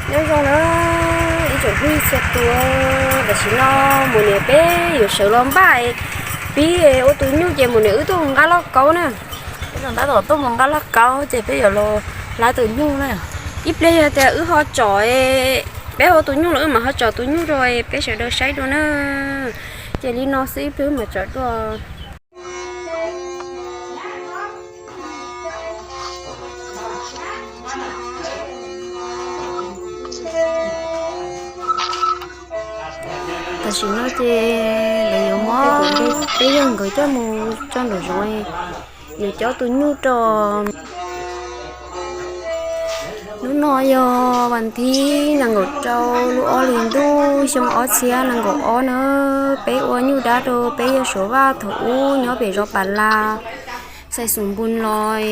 Nyob zoo na ib tsoom phooj ywg txhua tus, tam sim no mus niam peb yuav sawv los npaj pib ua tus nyuj ces mus niam wb tuaj mus nqa lauj kaub na. Peb tuaj mus nqa lauj kaub ces peb yuav los hlais tus nyuj na. Ib pliag yog tias wb ho tsom, peb ua tus nyuj los wb mam ho tsom tus nyuj rau peb sawv daws saib dua na. Ces li no xwb ib pliag wb mam tsom dua. Tam sim no ces lawv yuav muab peb yawg nkawd coj mus tso nraum zoov, yuav cob tus nyuj rau. Hnub no yog vas thib nees nkaum rau lub ob hlis ntuj xyoo ob txhiab nees nkaum ob na. Peb ua nyuj dab rau peb yawg Suav Vaj thaum ub nyob pem zos Pas Las, xais Xus Npus los,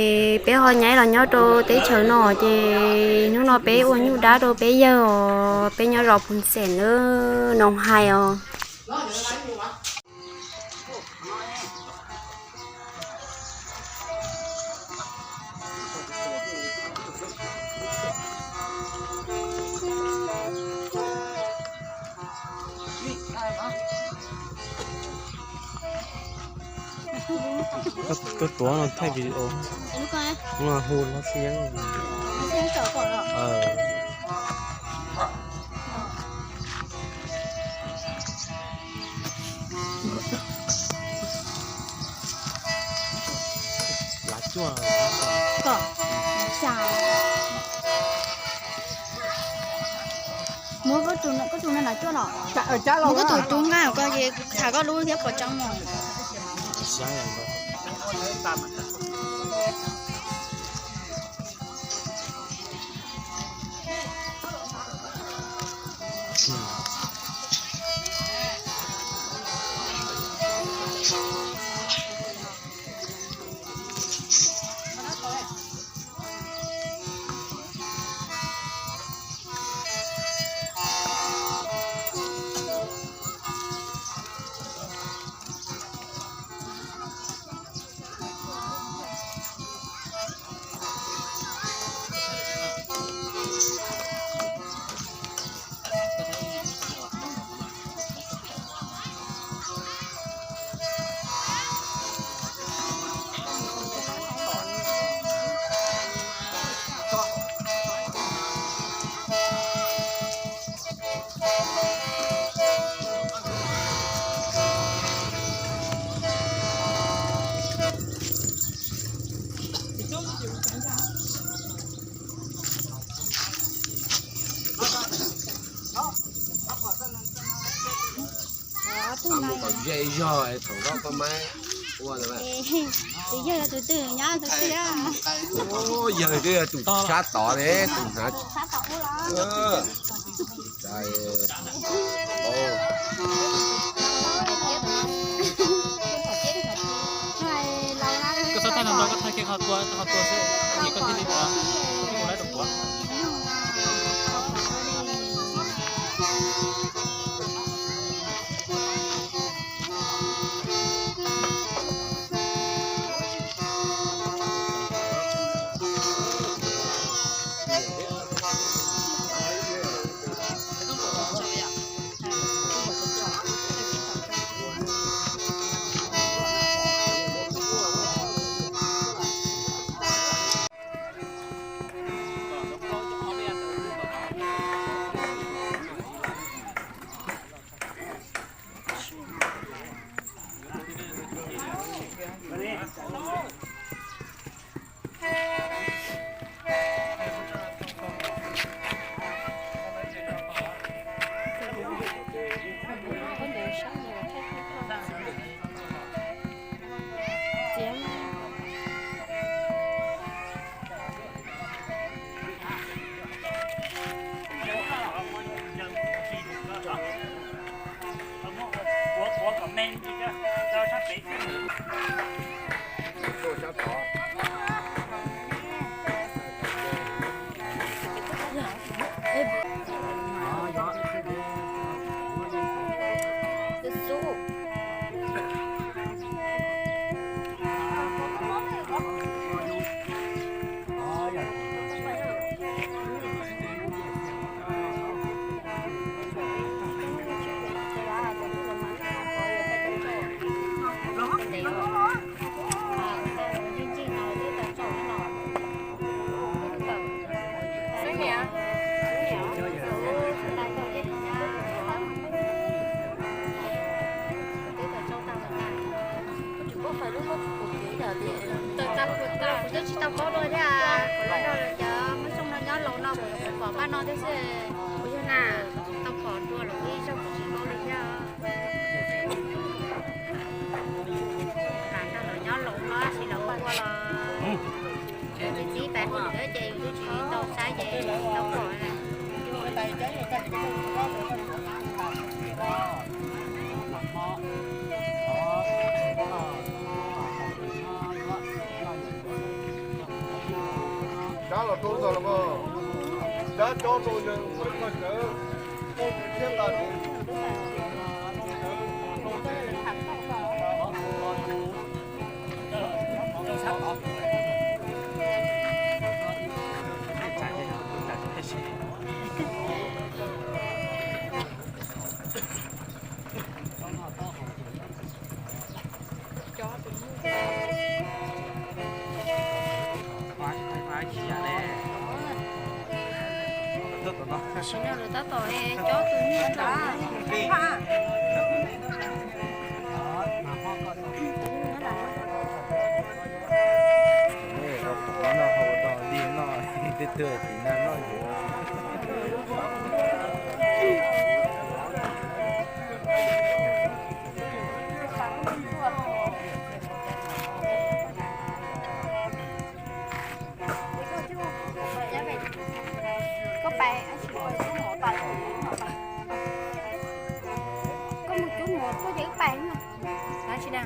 peb ho nyaib los nyob rau teb chaws no ces hnub no peb ua nyuj dab rau peb yawg os, peb nyob zos Phoo Xeem na, Noo Hais os. Koj tuav no thaij video, hu los xi. Muab koj tus no los, muab koj tus tub nqa ko ces tham koj lub thiab pom tseeb mos. Mus kom ze zog thaum zoj koj maib ua. Tus yawg tus twg nyob tus twg? Yawg twb yog tus sab tod ne, tus hnav. Koj txhob thaij no, koj thaij kiag qhov tua, qhov tua xwb, ces koj thiaj li ua, ua lawv rau kuv. Kuv twb tsis tau paub dua thiab, kuv los nrog cov Hmoob Xyooj no nyob laus no kuv pom pab no thiab xwb. Kuv yog na, tau pom dua los kuv ib zaug kuv tsis paub li thiab. Nrog lawv nyob laus no tab sis lawv ua ua los txiv txiv pais hauj lwm ces yus twb tsis tau saib ces tsis tau pom na. Cab los rau ntawd los mas, cab cov rau yawg ua ib qho cawv, thiab nqa Tam sim no lawv tab tom coj tus niag nrad. Noj hau dog dig noj, twg twg tim na noj yuav. Koj pais, koj mus cub mov tuaj ces wb pais no. Tsis na.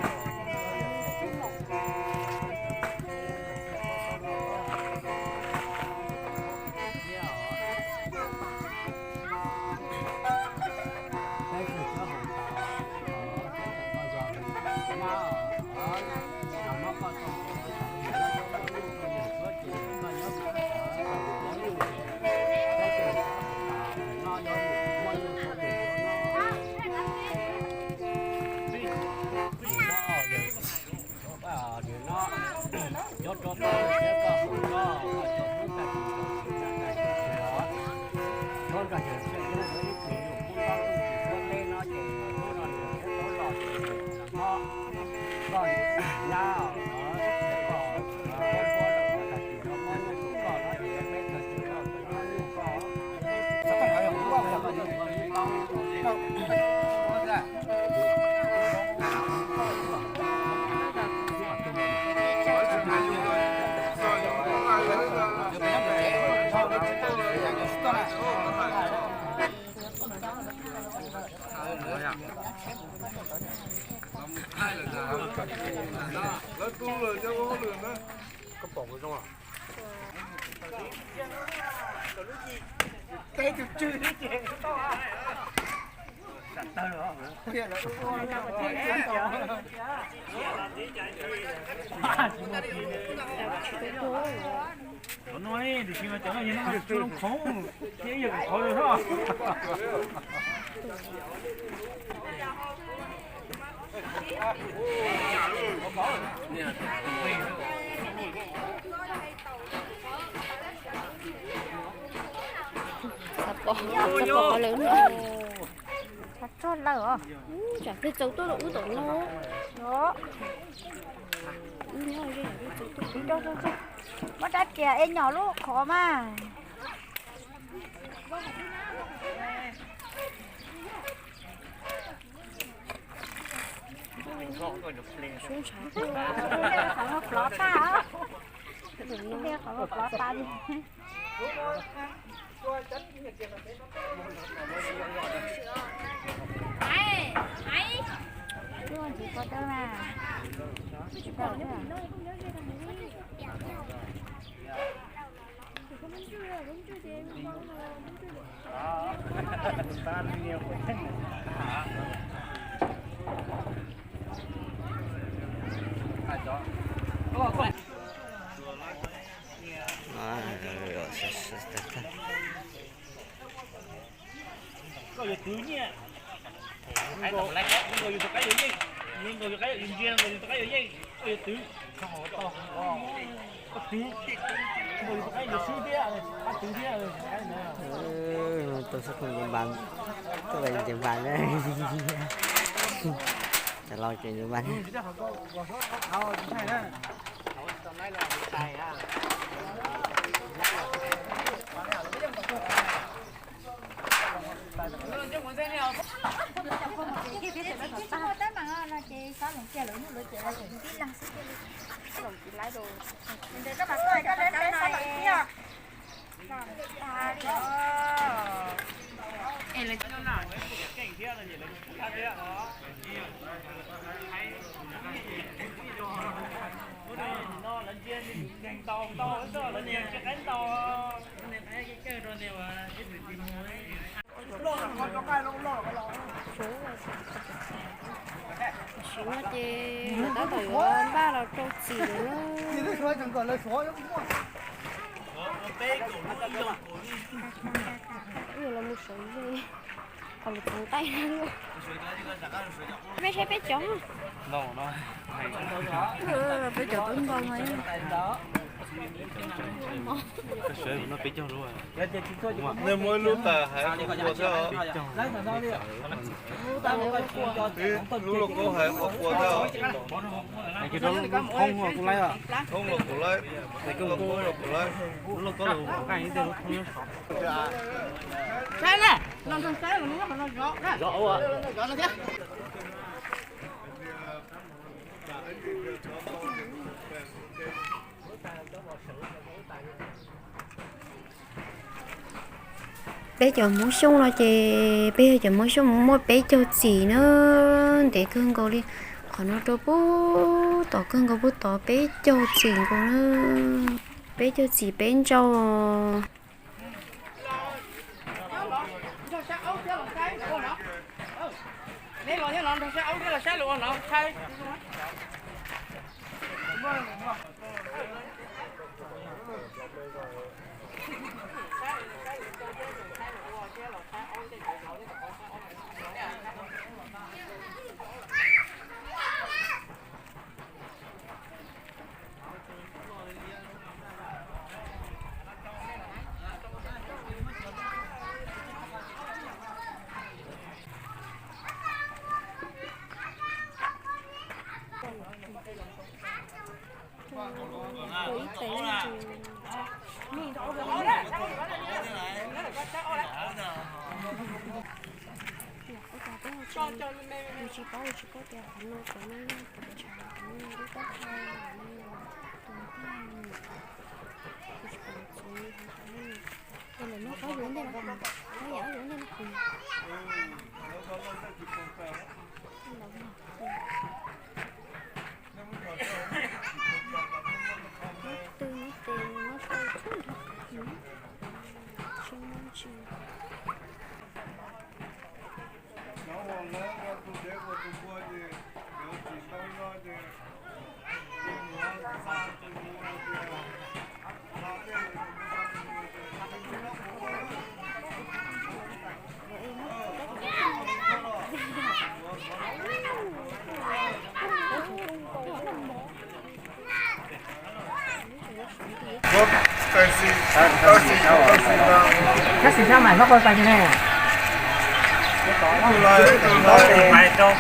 Cov no tiam sis mas cov no yog noj tsis zoo khoov thiab yog kom qhov zoo. Xav pom, xav pom qhov lawm no. Qhov txog lawm os. Tsam twg txaus tuaj los wb tom no. Muab rab riam es nyom lub qhov mas. Plov tag. Plov tag li. Koj yuav twv nyiaj, nkaus yus tus qaib yuav yeej, nkaus yus qaib yuav ntsia, nkaus yus tus qaib yuav yeej, koj yuav twv, koj twv, nkaus yus tus qaib yuav swb thiab, koj twv thiab. Xab khoom nce npas, tuaj nce npas na. Cov laus ces nce npas na. Tam sim no ces lawv tab tom yuav npaj los rau txim lawm na. Wb yuav los mus sawv ze, qhov lus txeev taij. Mej saib peb cov, peb cov tub ntau mas. Nej muab ib lub tas hais quas thiab os. Ib lub lauj kaub hais quas thiab os. Thoob los kuv laib, thoob los kuv laib. Peb cov Hmoob Xyooj no ces peb yog cov Hmoob Xyooj muaj peb caug txim na, ntev kawg nkaus li. Qhov no rau pub tom kawg nkaus pub tod peb caug txim nkaus na, peb caug txim peb ntsau. Ua cas peb ho tsis, yus tsis paub, yus tsis paub tias qhov no cov no yog tus tshav, qhov no yog lub taub hau, qhov no yog tus npaj, yus tsis paub txog qhov no. Ces lawv muab qaub yuav ntej los, qaub yuav ntej los.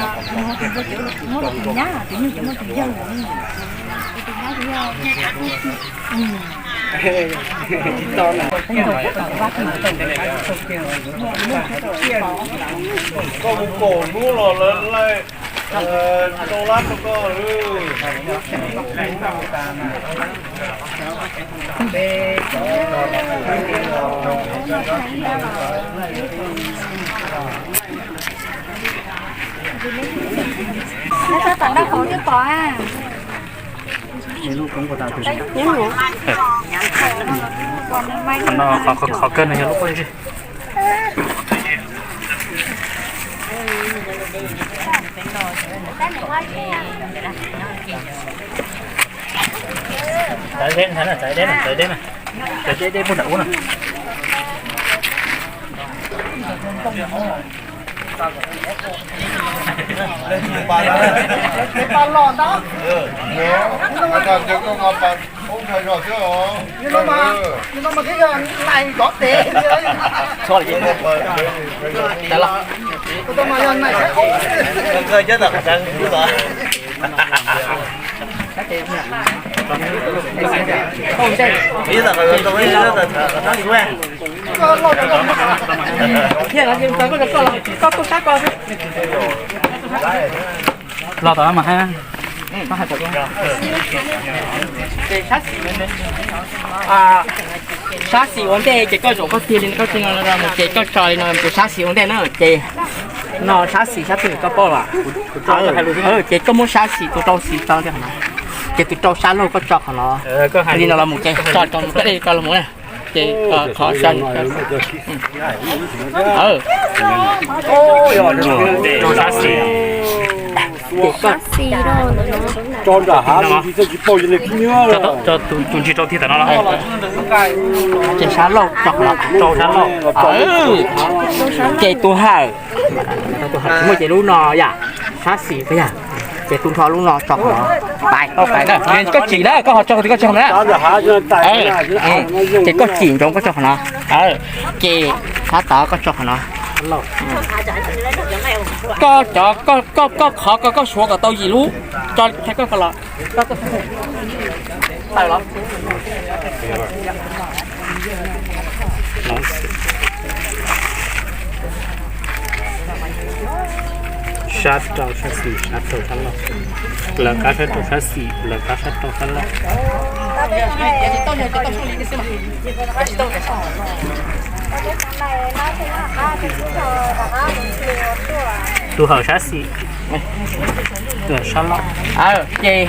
Muab tw muab tes muab tau txhub nrho, tsis muaj ntsis. Koj mus pom hnub los lawv laij rau lab rau koj. Tom no qhov kawg no yog lub pob zeb. Txawv deb na, txawv deb na, txawv deb na. Txawv deb deb puag nram ub na. Los tom no mas hais. Sab xis ua ntej ces koj zaum koj tiag li koj tiag no mus ces koj tso li no ces sab xis ua ntej na ces no sab xis sab twg koj paub los. Ces koj muab sab xis tus rau xis tau tiag qhov no. Ces tus rau sab laug koj tso qhov no. Li no los mus ces tso rau mus koj dej tso los mus na. Ces qhov sab rau sab xis. Ces koj tso tus ntsis rau tiag tam no los. Ces sab laug tso qhov no. Rau sab laug. Ces tus hawm. Muaj ces lub no yom, sab xis yom. Ces tus nrho lub no tso qhov no. Pais, tau pais na. Koj tsim na, koj ho tso qhov twg koj tso qhov no na. Ces koj tsim ntsoov koj tso qhov no. Ces sab tod koj tso qhov no. Koj cov, koj, koj, koj qhov ko koj suav kom tau yim lub. Tso, koj los. Tawm los. Sab rau sab xis, sab rau sab laug. Lawv qab sab rau sab xis, lawv qab sab rau sab laug. Tus hawm sab xis, sab laug. Ces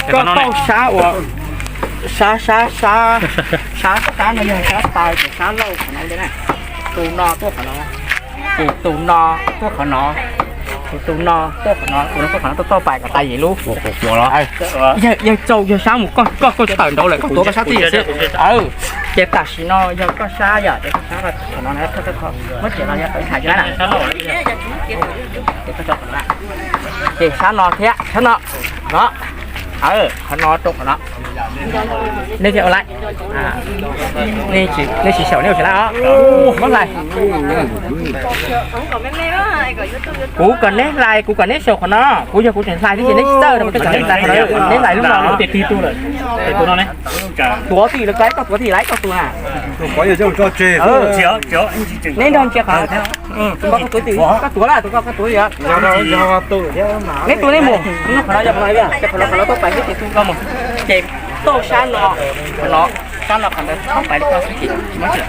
koj tau sab uas sab, sab, sab, sab, sab no yog sab tais, ces sab laug qhov no ua ntej na. Tus no tuaj qhov no, ces tus no tuaj qhov no, tus no tuaj qhov no, tus no tuaj qhov no, tuaj tau pais kom tau yim lub. Yawg tsaus yawg sab mus, koj, koj tawm nraud lawm koj tuav koj sab twj ywm xwb. Ces tam sim no yog koj sab yom, ces koj sab qhov no, muab riam los yog tawv hais na. Ces sab no thiab sab no, no, qhov no rau qhov no. Nej thiaj ua lais. Nej tsis xyaum nej ua tsis lais os. Muab hlais. Kuv kom neb hlais, kuv kom neb xyaum qhov no. Kuv yog kuv tseem hlais thiab ces neb tsis txawj no, kuv thiaj kom neb hlais qhov no, neb hlais lub no. Tuav twj ywm los koj, koj tuav twj ywm lawm, koj tuav na. Neb nrog ntsia qhov, tus ko koj tuav twj ywm, koj tuav lawm, tus ko koj tuav twj ywm. Neb tuav neb mus, qhov no yog qhov no, qhov no tuaj pais thiab ces tus ko mus. Ces tau sab no, qhov no, sab no qhov ntawd tau pais li koj xwb ces tsis muaj tsis.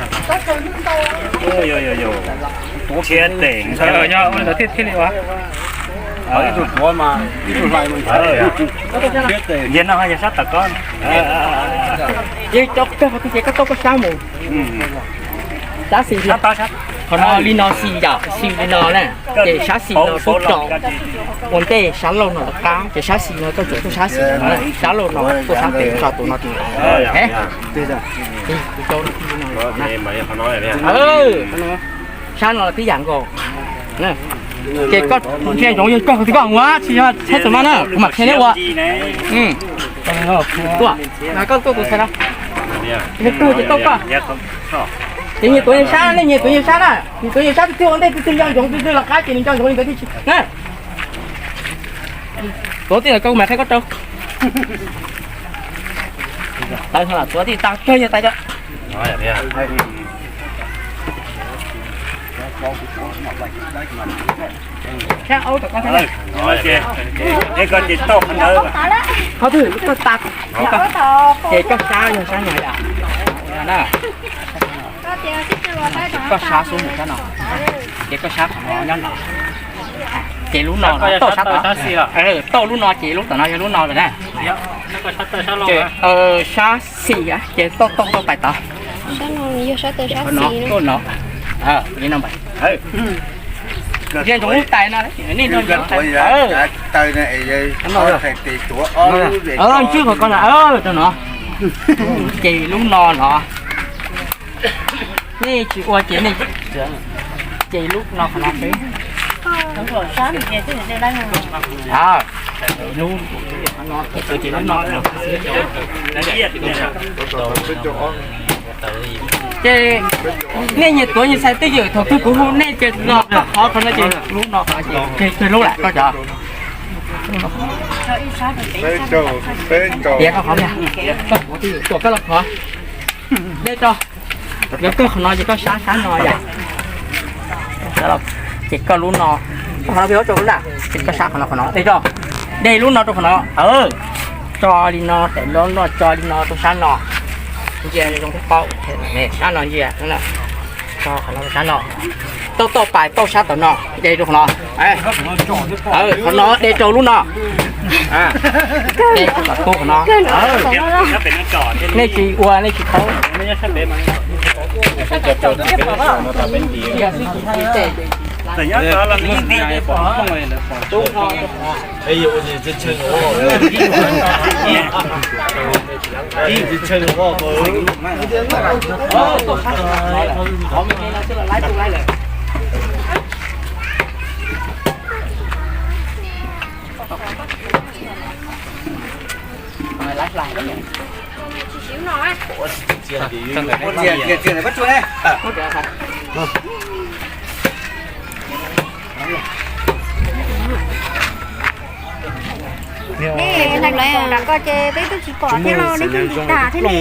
Thiab tes, ntawd thiaj li ua. Ib tug tuav mas ib tug hlais mas. Yog no yog sab tom koj. Yeej cov kawg qhov twg ces koj tau koj sab mus. Sab xis, qhov no li no xis yom, xis li no na. Ces sab xis no tuaj rau ua ntej, sab laug no rov qab, ces sab xis no koj tseem tuaj sab xis no, sab laug no tuaj sab pem tso tus no tus. Sab no twb yam nkaus. Ces koj ntsia ntsoov yog koj qhov twg koj ua tsis yog tshaj txawm mas na, kuv mam qhia neb ua. Tuaj, koj tuaj tus txhais no. Yog kawg ces tau koj. Ces nyias tuav nyias sab, nej nyias tuav nyias sab na. Nyias tuav nyias sab, tus twg ua ntej tus twg nco ntsoov tus twg los qab ces nws nco ntsoov li ntawd thiaj tsis na. Tuav tij lawm koj mam qhia koj rau. Tawv tuav tij tas kawg yog tas cov. Qhov twg koj tas, ces koj sab yog sab no yom. Koj sab xub mus sab no, ces koj sab qhov no nyob no. Ces lub no tau sab tod, tau lub no ces lub tom no yog lub no lawm na. Ces sab xis ces tau tau tau pais tod. Qhov no tuaj no. Li no. Ntsia ntsoov lub tais no, nej nrog ntsia lub tais. Ntswj qhov ko na, rau no. Ces lub no no. Nej tsis ua ces nej, Ces lub no qhov no xwb. Lub no, ces nej nyias tuav nyias xaiv twj ywm, thaum twg kuv hu nej ces los koj qhov qhov no ces lub no qhov no ces lub lam koj cov. Tiav koj qhov, koj tuav twj ywm tuam koj los qhov. Dej rau. Yog koj qhov no ces koj sab sab no yom. Ces koj lub no, qhov no peb ua rau lub na, ces koj sab qhov no qhov no dej rau. Dej lub no rau qhov no, tso li no, tes lub no tso li no rau sab no. Ntsia zoo thiab paub, sab no ntsia, tso qhov no rau sab no. Tauj tauj pais tauj sab tom no, dej rau qhov no. Qhov no dej rau lub no. Dej rau qhov no. Nej tsis ua nej tsis paub. Nej nag nag koj ces peb twb tsis pom thiab los nej twb ntsis tag thiab ne.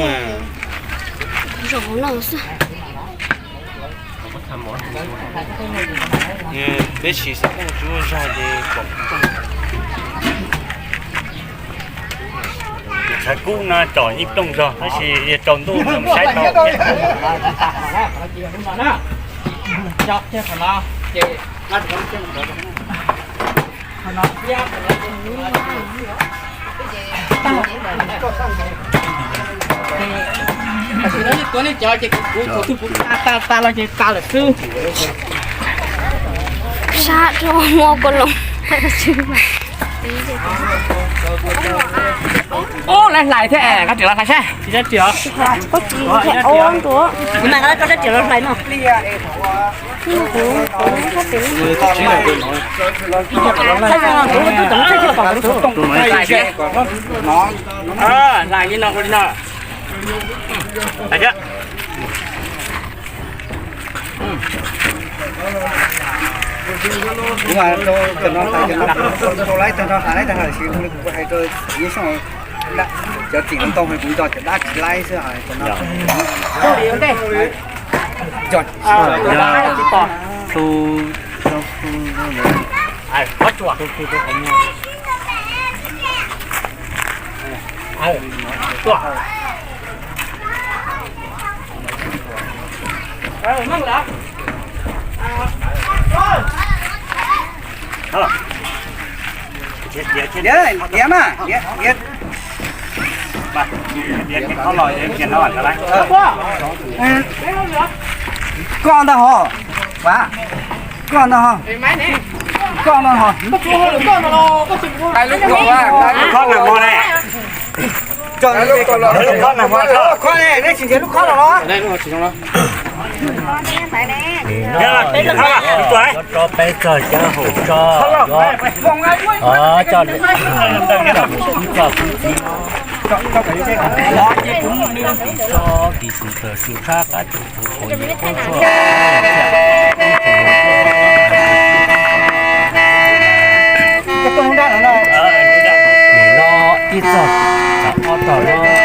Zoo hauv no xwb. Peb sim xav plooj tsuab zog ces pom. Tshav kub no tsom yeej plooj zog tab sis yog tsaus ntuj saib tau. Tam sim no nej tuav nej cov ces kuv, kuv, kuv, kuv tas, tas, tas los ces tas lawm xwb. Sab rau muaj kua loo. Ub, lawv hlais thiab, koj tseem los hlais saib. Kuv mam rau koj rab riam los hlais no. Hlais li no ua li no. Kuv mas rau cov no, cov no rau laib tag no, hlais laib tag no, kuv hais rau Yawg Xyooj, cov txim ntoo kuv nco cov dab tsis laib xwb hais cov no. Tiav mas, tiav, tiav. Koj ntag hos, koj ntag hos, koj ntag hos. Khob nag hmo ne. Khob ne, neb tsis nrhiav lub khob no los? Tso peb txog cov hauv tso, coj ib co pub txiv no, tso kis tus tawm su tshab qab tsuj tus tus yim kub tsuaj. Nim no ib txog tsa ob tog no, nws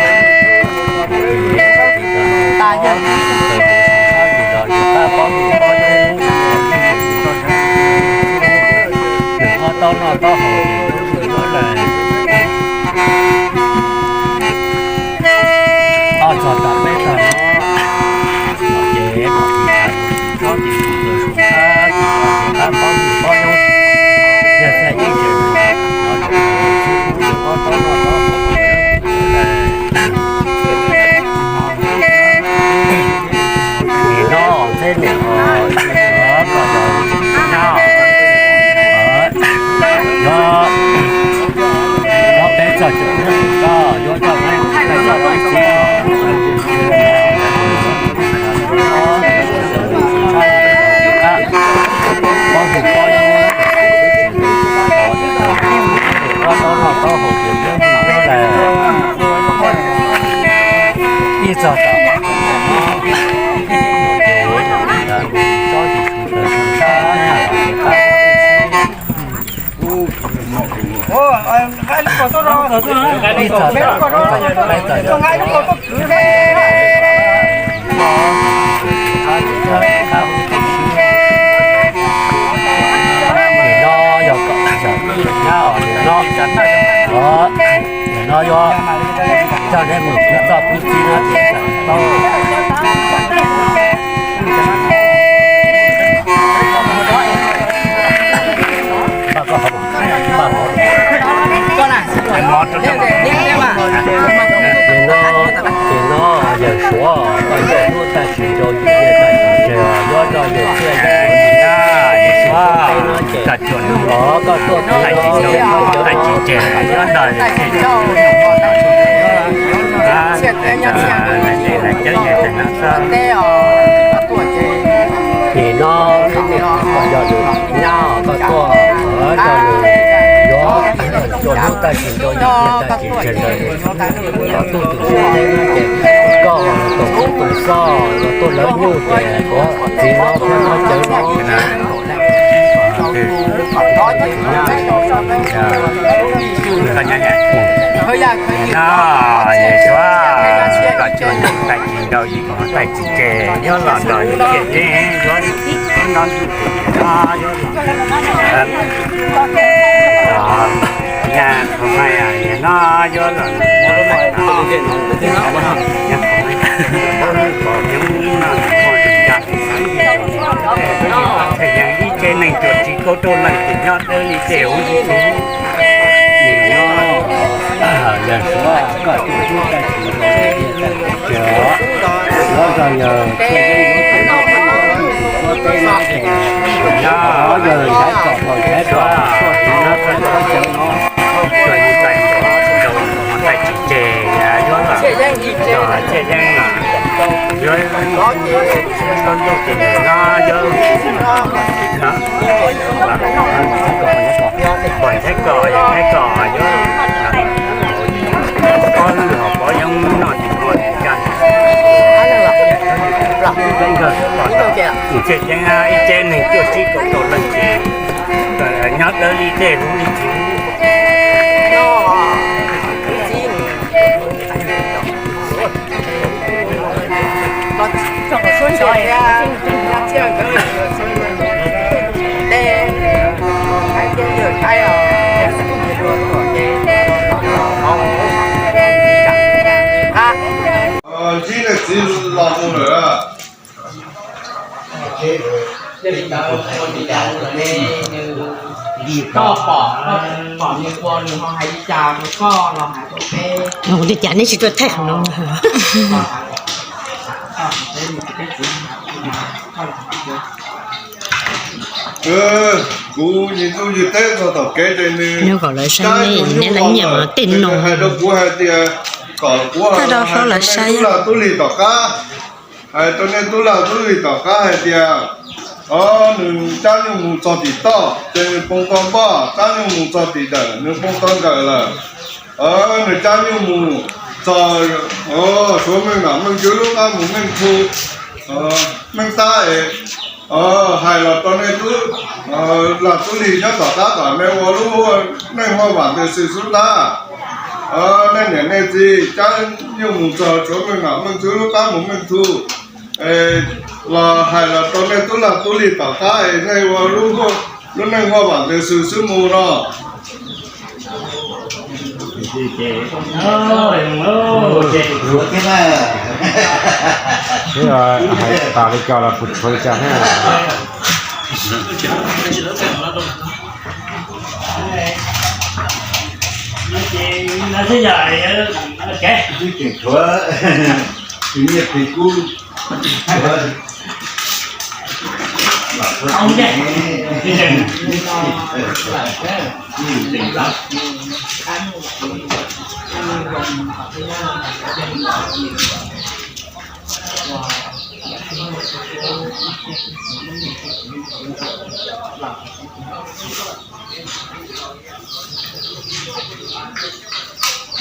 ob tau noj taub haus, ob txog tas peb tag no, ces kom tus tub tsob tis tus tawm su tshab, tus tawm su tshab pob ntseg pob nyob, yog txhaj ib tsev no, ob tog no, nim no txhiab niam os, kom cov nyab os, nyob peb txog caum lub koj yuav coj peb txog peb txiv, txog peb txiv, txog peb txiv, txog peb txiv, txog peb txiv, Nim no yog kom nyab os, nim no, nim no yuav coj neb mus pw txoj pw txib no ces tau. Ces no, ces no yawg Suav koj coj hnub tag kis rau yus niam tais tsis tseg, yuav rau yawg txiaj yawg ua nim no ces los koj tuaj tau tais tsis tseg, yuav rau yawg txiaj yawg nim no nim no yog yus nyab koj tuaj, yuav rau yus yuav coj hnub tag kis rau yus niam tais tsis tseg ntawd. Los tuaj tus siab teb no ces koj tus kub tus xoj los tuaj lawv nyuj ces kuv txiv no thiab no cawv no. No, yawg Suav, kom coj tais tsis nrau yus tais tsis tseg, yuav los nrog yus txiaj teb, yuav no ntsuj plig no, yuav los nyab, no yuav los ib tsev neeg cuaj tsis kaum rau leej ces nyob dawb li tej huv li tus. Nim no yawg Suav koj tuaj hnub tag kis rau yus niam tais tsis tseg, yuav rau yawg txiaj yeeb yuav tus no tus no tus suav teb no ces yog yawg ntshaiv txom thaum ntshaiv txom tuaj tiv no tuaj ntawm qhov chaw no, yog yus tais nrau tais tsis tseg, yuav los yog txiaj yeeb los yuav koj ntuj tus no yuav no pom ntshaiv kom yog ntshaiv kom yuav ob lwm hom pov yoov noj tim no tim kaj. Txiaj yeeb ib tsev neeg cuaj tsis kaum rau leej ces nyob dawb li tej huv li tus. Ntsib leej txiv los mus lawm. Koj pom, koj pom nws ua nws ho hais li cas rau koj los hais rau peb. Ua li cas neb tsis tuaj thaij qhov no? Kuv yim ntuj yim teb txog tom kev ces nws nyob kom lawv saib neb, neb lawv nyiam tej no. Hais rau kuv hais tias kom kuv hais rau lawv saib tub lag tub lig tom qab, hais rau nej tub lag tub lig tom qab hais tias, o, nws cab nyuj mus txog tim toj ces nws poob tau npoj, cab nyuj mus txog tim dawm nws poob tau nkawm lawm. Nws cab nyuj mus txog Suav Meej Nam Meej Tswv lub qab mus Meej Thu, Meej Tab es hais los rau nej tub lag tub lig nyob tom qab kom nej ua lub neej muaj vam ntws xwm xub tab. Nej niam nej txiv cab nyuj mus txog Suav Meej Nam Meej Tswv lub qab mus Meej Thu los hais los rau nej tub lag tub lig tom qab es nej ua lub neej muaj vam ntws xwm xub mus no. Hais tas li cas los puas tshuav li cas thiab? Twb tseem tshuav tus nyiaj plig kub.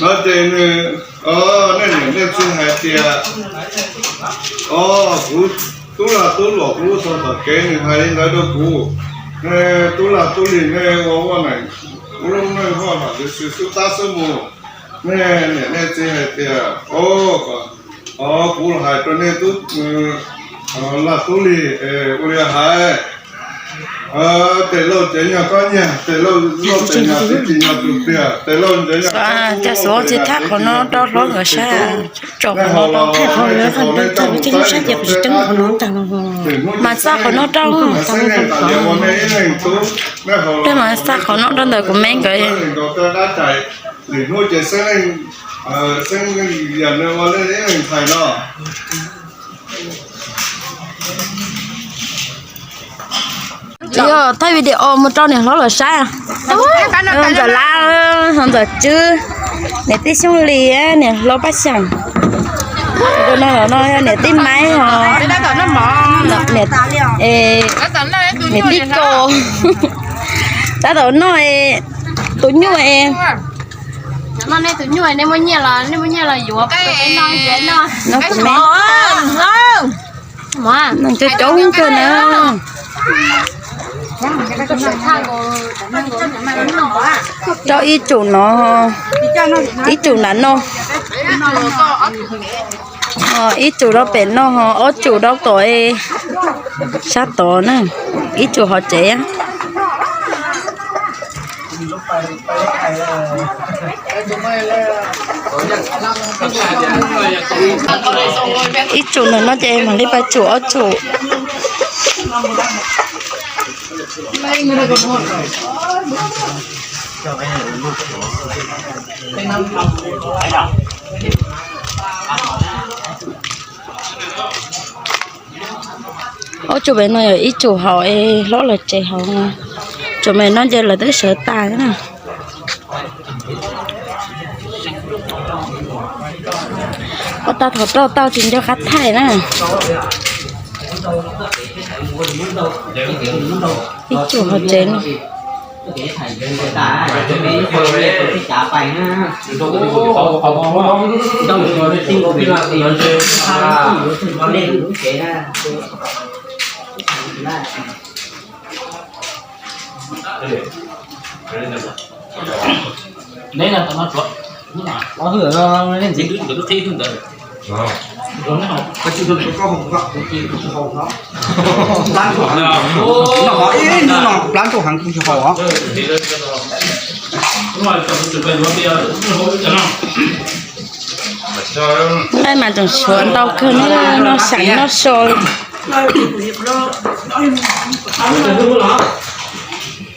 No ces nws, nej niam nej txiv hais tias, o, kuv tub lag tub luam kuv lub txog tom kev nws hais li ntawd rau kuv. Nej tub lag tub lig nej ua ua neej Kuv lub neej hoj lam xwb xub tab xwb mus, nej niam nej txiv hais tias, o, kuv los hais rau nej tub, Laj Tub Lis, ua li hais, tes lauj ces nyog koj nyiag, tes lauj lauj tes nyog tib tsis nyog tus pliag, tes lauj ces nyog cov xuv tsis thab qhov no rau hlob nkawd saib, tsom qhov no rau. Thaij qhov no rau, thaij tib lub sab ces kuv tsis ceeb qhov no ntag. Mas xa qhov no rau, mas xa qhov no rau ntawm kuv me nkawd. Thaij video mus rau niam hlob los saib. Ntxawm Lab, ho Ntxawm Tswb, niam tij Xyooj Lis, niam hlob Paj Xyeem. No no yog niam tij Maiv ho, niam tij Kos. Tab tom noj tus nyuj es, no kuv me, no coob kawg na. Rau ib tsum no, ib tsum nram no, ib tsum rau pem no ho ob tsum rau tom sab tod na, ib tsum hauv tsev. Ib tsum ntawm no ces mam li pais tsum ob tsum. Ob tsum pem no yog ib tsum hauv es hlob lawv tsev hauv. Tsum me no ces lawv twb sawv tas na. Ua tau thaum rau tau tsis nco qab thaij na. Ib tsum hauv tsev no. Plab ntuj heev kuv tsis haus os. Nqaij mas tseem suav ntau kawg, noj xyav noj so li.